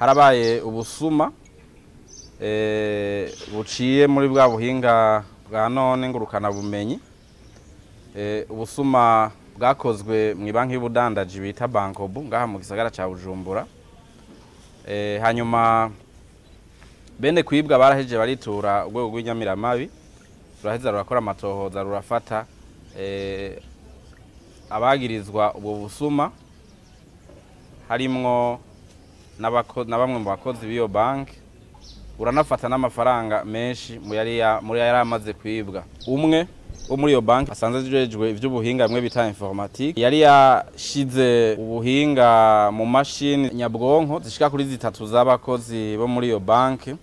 Harabaye ubusuma buciye muri bwa buhinga bwa none ngurukana bumenyi, ubusuma bwakozwe mu banki y'ubudandaji bita Bankobu ngaha mu gisagara ca Bujumbura. Hanyuma bene kwibwa baraheje baritura urwego rw'inyamiramabi, ruraheza rurakora amatohoza, rurafata abagirizwa ubwo busuma, harimwo na bamwe mu bakozi b'iyo banki, uranafata n'amafaranga menshi muri yari amaze kwibwa. Umwe wo muri iyo banki asanzwe ajejwe ivy'ubuhinga bimwe bita informatique, yari yashize ubuhinga mu mashini nyabwonko zishika kuri zitatu z'abakozi bo muri iyo banki,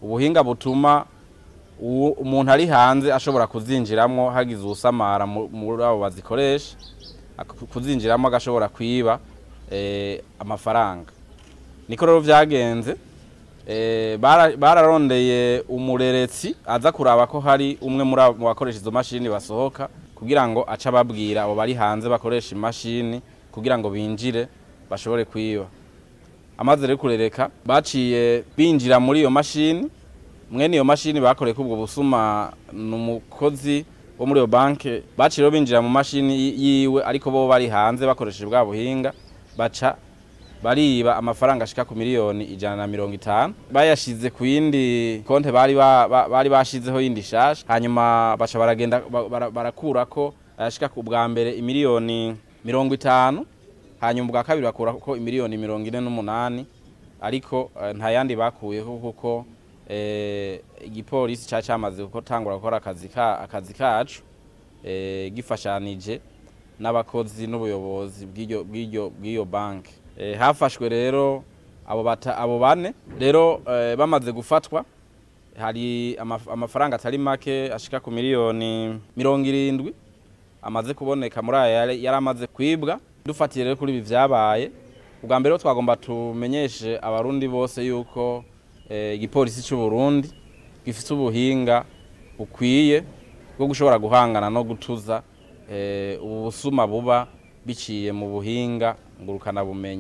ubuhinga butuma umuntu ari hanze ashobora kuzinjiramwo hagize uwusamara muri abo bazikoresha, kuzinjiramwo agashobora kwiba amafaranga. Niko rero vyagenze, bararondeye umureretsi aza kuraba ko hari umwe muri abo bakoresha izo mashini basohoka, kugira ngo ace ababwira abo bari hanze bakoresha imashini kugira ngo binjire bashobore kwiba. Amaze rero kurereka, baciye binjira muri iyo mashini. Mwene iyo mashini bakoreye ubwo busuma n'umukozi wo muri iyo banki, baciye rero binjira mu mashini yiwe, ariko bo bari hanze bakoresheje bwa buhinga, baca bariba amafaranga ashika ku 150 miliyoni, bayashize ku yindi konte bari bashizeho yindi shasha. Hanyuma baca baragenda barakurako ayashika ku bwa mbere 50 miliyoni, hanyuma ubwa kabiri bakurako 48 miliyoni, ariko nta yandi bakuyeho kuko igipolisi ca camaze gutangura gukora akazi kacu, gifashanije n'abakozi n'ubuyobozi bw'iyo banki. Hafashwe rero abo bane rero, bamaze gufatwa hari amafaranga atari make ashika ku 70 miliyoni amaze kuboneka muri aya yari amaze kwibwa. Dufatiye rero kuri ibi vyabaye, ubwa mbere twagomba tumenyeshe Abarundi bose yuko igipolisi c'u Burundi gifise ubuhinga bukwiye bwo gushobora guhangana no gutuza ubu busuma buba biciye mu buhinga ngurukana bumenyi.